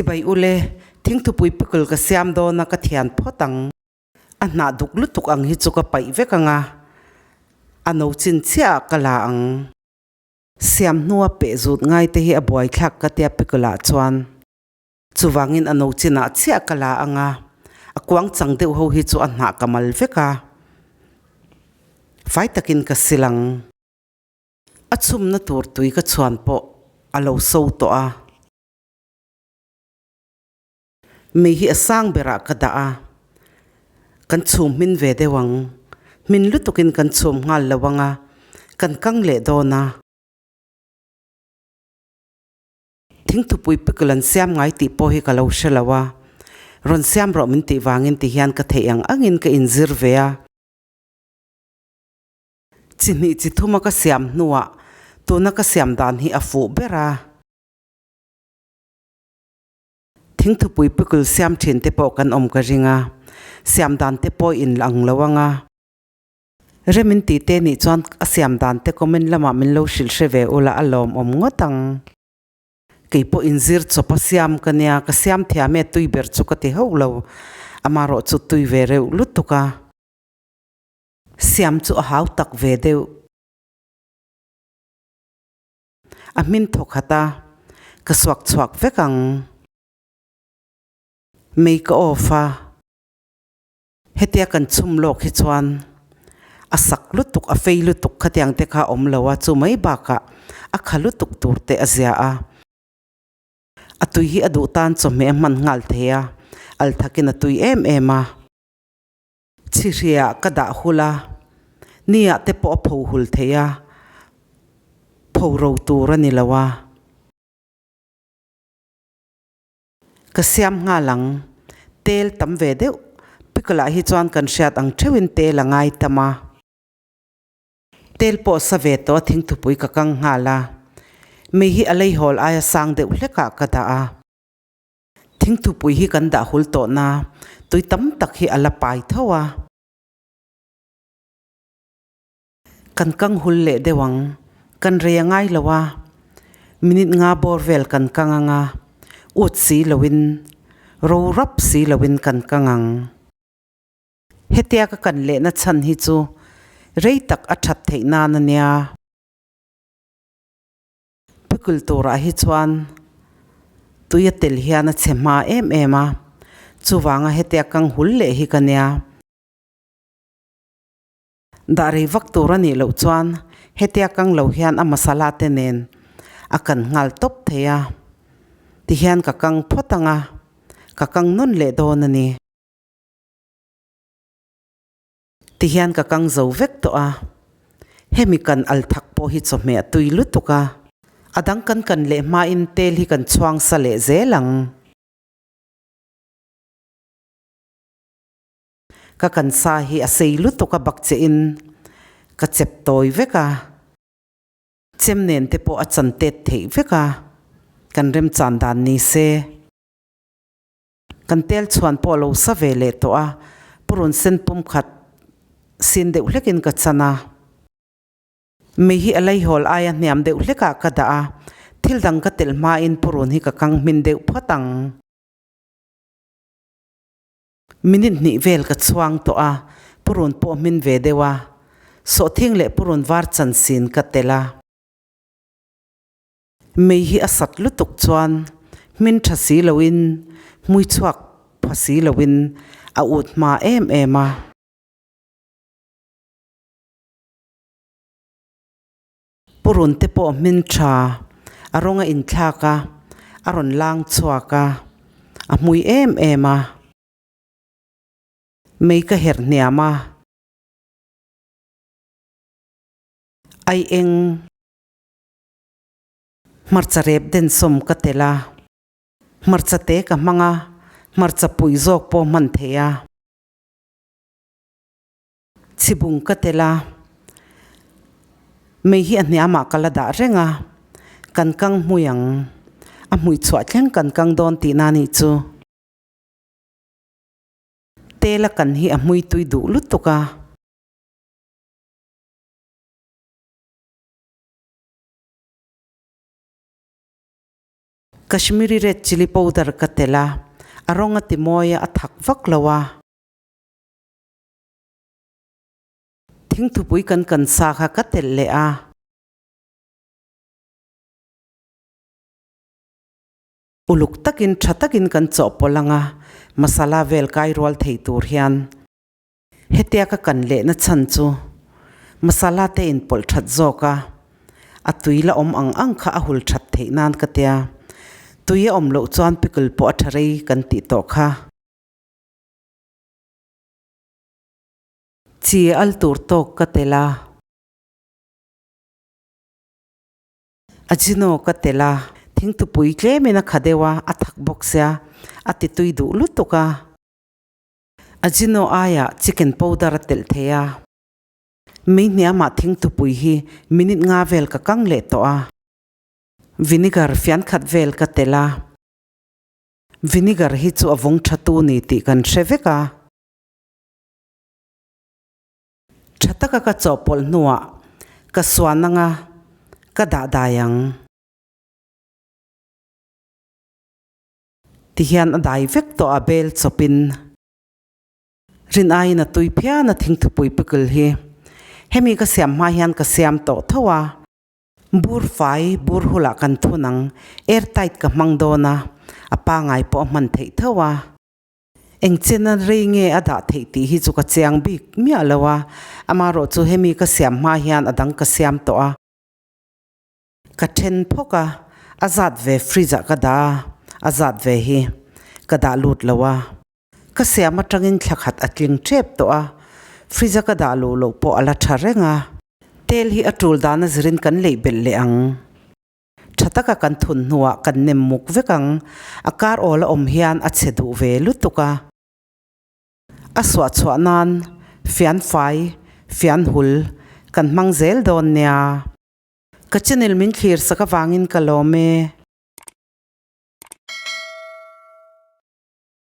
Chibai ule, thingthupui pickle ka siam dawn a ka thian phawt ang. A hnah duk lutuk ang hi chu ka paih vek ang a, a no chin chiah ah ka la ang. Siam hnua peh zut ngai te hi a buaithlak ka tia pickle ah chuan. Chuvangin a no chinah chiah ka la ang a, a kuang chang deuh ho hi chu a hnah ka mal vek a, fai takin ka sil ang. A chhumna tur tui ka chhuan pawh a lo so tawh a. Mei hi a sang berah ka dah a, kan chhum hmin ve deuh ang. Hmin lutukin kan chhum nghal lo ang a, kan kang leh dawn a. Thingthupui pickle an siam ngai tih pawh hi ka lo hre lo a, rawn siam rawh min tih vangin ti hian ka theih ang angin ka inzir ve a. Chi hnih chi thuma ka siam hnuah tuna ka siam dan hi a fuh ber a. Thingthupui pickle siam thin te pawh kan awm ka ring a, siam dan te pawh in ang lo ang a. Rem in tih te nih chuan a siam dan te comment lamah min lo hrilh hre ve ula a lawmawm ngawt ang. Kei pawh inzir chawp a siam ka nia, ka siam thiam e tui ber chu ka ti hauh lo, amarawh chu tui ve reuh lutuk a. Siam chu a hau tak ve deuh. A hmin thawk khat a, ka suak chhuak vek ang. Mei ka off a. Hetia kan chhum lawk hi chuan a sak lutuk, a fei lutuk khatiang te kha a awm lo a, chu mai bakah a kha lutuk tur te a zia a. A tui hi a duh tan chawhmeh a hman nghal thei a, al thakin a tui em em a. Chhihriah ka dah hul a, niah te pawh a pho hul thei a, pho ro tur a ni lo a. Ka siam nghal ang. Tel tam ve deuh. Pickle ah hi chuan kan hriat ang theuhin tel a ngai tam a. Tel pawh sa ve tawh a thingthupui ka kang nghal a. Mei hi a leihawl aia sang deuh hlekah ka dah a. Thingthupui hi kan dah hul tawh na tui tam tak hi a la pai tho a. Kan kang hul leh deuh ang. Kan rei a ngai lo a, minute nga bawr vel kan kang ang a, ut si loin, ro rap si loin kan kang ang. Hetia ka kan lehna chhan hi chu rei tak a that theih nan a nia. Pickle turah hi chuan tui a tel hian a chhe hma em em a, chuvanga hetia kang hul leh hi ka nia. Dah rei vak tur a nih loh chuan hetia kang lo hian a masala te nen a kan nghal tawp thei a, tihian ka kang phawt ang a, ka kang nawn leh dawn a ni. Tihian ka kang zo vek tawh a, hemi kan al thak pawh hi chawhmeh a tui lutuk a, a dang kan kan leh hmain tel hi kan chhuang sa leh zel ang. Ka kan sa hi a sei lutuk a bak che in ka chep tawi vek a, chem nen te pawh a chan tet theih vek a, kan remchan dan ni se. Kan tel chhuan pawh a lo sa ve leh tawh a, purun sen pum khat sin deuh hlek in ka chan a. Mei hi a leihawl aia hniam deuh hlek ah ka dah a, thil dang ka telh hma in purun hi ka kang hmin deuh phawt ang. Minute hnih vel ka chhuang tawh a, purun pawh hmin ve deuh a, sawhthing leh purun var chansin ka telh a. Mei hi a sat lutuk chuan hmin tha si loin hmui chhuak pha si loin a ut hma em em a. Purun te pawh hmin tha, a rawng a inthlak a, a rawn lang chhuak a, a hmui em em a. Mei ka herh hniam a. Ai eng hmarcha rep densawm ka telh a, hmarcha te ka hmang a, hmarcha pui zawk pawh hman thei a. Chhibung ka tel a, mei hi a hniamah ka la dah reng a, kan kang hmui ang, a hmui chhuah thleng kan kang dawn tihna a nih chu. Tela kan hi a hmui tui duh lutuk a. Kashmiri red chilli powder ka telh a, a rawng a ti mawi a, a thak vak lo a. Thingthupui kan kan sa kha ka telh leh a. Uluk takin tha takin kan chawhpawlh ang a, masala vel kai rual thei tur hian. Hetia ka kan lehna chhan chu masala te inpawlh that zawk a, a tui la awm ang ang kha a hul that theih nan ka tia. Tui a awm loh chuan pickle pawh a tha rei kan tih tawh kha. Chi al tur tawk ka tel a. Ajino ka tel a, thingtupui tlemin a kha deuh a, a thak bawk sia, a ti tui duh lutuk a. Ajino aiah chicken powder a telh thei a. Mei hniamah thingtupui hi minute nga vel ka kang leh tawh a. Vinegar fian khat vel ka telh a. Vinegar hi chu a vawng tha tu ni tih kan hre vek a. Tha taka ka chawhpawlh hnuah ka suan anga ka dah dai ang. Tihian a dai vek tawh a bel chawpin. Rin aiin a tui phian a thingthupui pickle hi. Hemi ka siam hma hian ka siam tawh tho a. Bur fai bur hulah kan thun ang. Air tight ka hmang dawn a, a pangai pawh a hman theih tho a. Engchena rei nge a dah theih tih hi chu ka chiang bik miah lo a, amarawh chu hemi ka siam hma hian a dang ka siam tawh a. Ka then phawk a, a zat ve fridge ah ka dah a, a zat ve hi ka dah lut lo a. Ka siam atangin thla khat a tling tep tawh a, fridge a ka dah luh loh pawh a la tha reng a. Tel hi a tul dan a zirin kan leih belh leh ang. Tha taka kan thun hnuah kan nem muk vek ang, a kar awl a awm hian a chhe duh ve lutuk a. A suah chhuah nan fian fai, fian hul kan hmang zel dawn nia. Ka channel min thlir sak avangin ka lawm e.